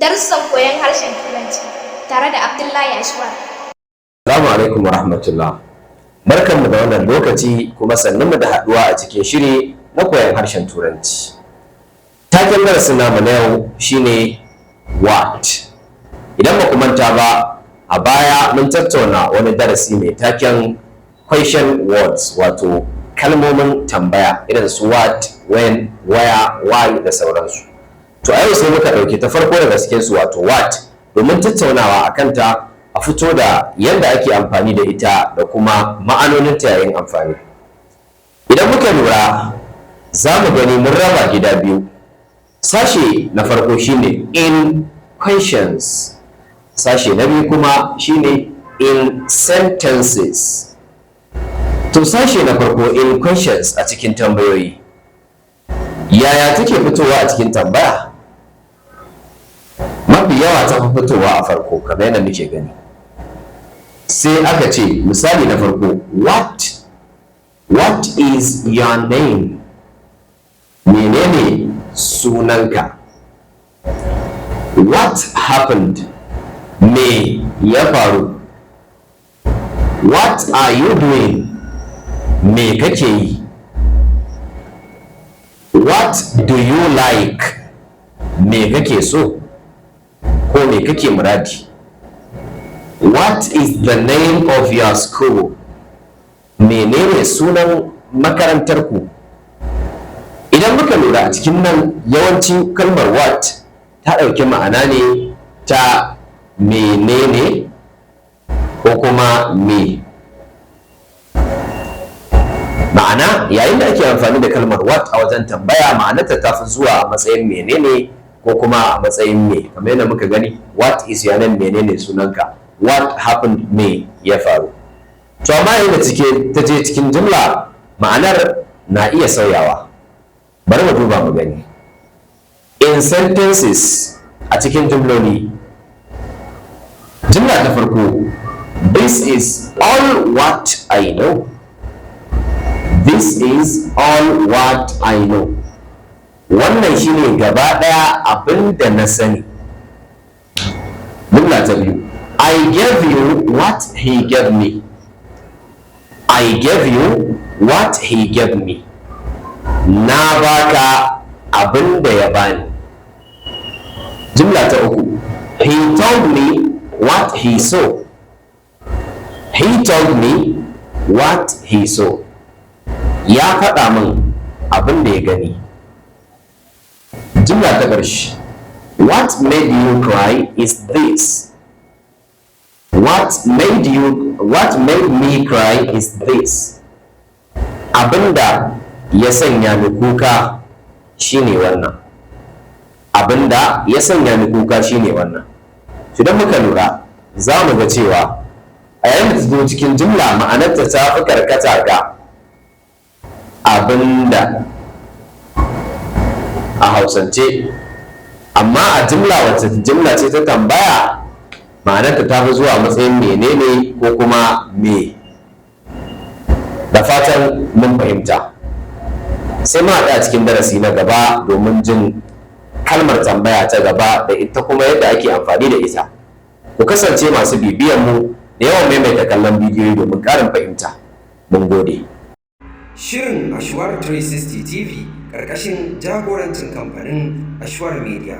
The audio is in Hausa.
Darussan koyon harshen Turanci tare da Abdullahi Ashwar. Assalamu alaikum wa rahmatullah. Barkanmu da wannan lokaci, kuma sannunmu da haɗuwa a cikin shiri na koyon harshen Turanci. Taken darasin namu na yau shine "what". Idan ba ku manta ba, a baya mun tattauna wani darasi mai taken question words, wato kalmomin tambaya irin su what, when, where, why da sauransu. To, a yau sai muka ɗauki ta farko daga cikinsu, wato what, domin tattaunawa a kanta, a fito da yadda ake amfani da ita da kuma ma'anoninta yayin amfani. Idan muka lura, za mu gani mun raba gida biyu. Sashe na farko shine in questions, sashe na biyu kuma shine in sentences. To, sashe na farko, in questions, a cikin tambayoyi. Yaya take fitowa a cikin tambaya? Mafi yawa ta fi fitowa a farko, kamar yadda muke gani. Sai aka ce, misali na farko, What is your name?" Menene sunanka? "What happened?" Me ya faru? "What are you doing?" Me kake yi? "What do you like?" Me kake so ko me kake muradi? "What is the name of your school?" Menene sunan makarantarku? Idan muka lura, a cikin nan yawanci kalmar what ta ɗauki ma'ana ne ta menene ko kuma me. Ma'ana, yayin da ake amfani da kalmar what a wajen tambaya, ma'anarta ta fi zuwa a matsayin menene ko kuma a matsayin me, kamar yadda muka gani: "What is your name?" Menene sunanka? "What happened?" Me ya faru? To, amma yayin da cike ta je cikin jumla, ma'anar na iya sauyawa. Bari mu duba mu gani. In sentences, a cikin jumloli. Jumla ta farko: "This is all what I know." "This is all what I know." Wannan shine gaba ɗaya abin da na sani. Jumla ta biyu: "I gave you what he gave me." "I gave you what he gave me." Na baka abin da ya bani. Jumla ta uku: "He told me what he saw." "He told me what he saw." Ya faɗa min abin da ya gani. Jumla ta ƙarshe: "What made you cry is this." What made me cry is this." Abinda ya sanya ni kuka shine wannan. Abinda ya sanya ni kuka shine wannan. Idan muka lura, za mu ga cewa a yayin da ta zo cikin jumla, ma'anarta ta fi karkata ga abinda a Hausance, amma a jumla wacce jumla ce ta tambaya, ma'anarta ta fi zuwa matsayin menene ko kuma me. Da fatan mun fahimta. Sai mu haɗu a cikin darasi na gaba domin jin kalmar tambaya ta gaba da ita kuma yadda ake amfani da ita. Ku kasance masu bibiyan mu da yawan maimaita kallon bidiyoyi domin ƙarin fahimta. Mun gode. Shirin Ashwar 360 TV, ƙarƙashin jagorancin kamfanin Ashwar Media.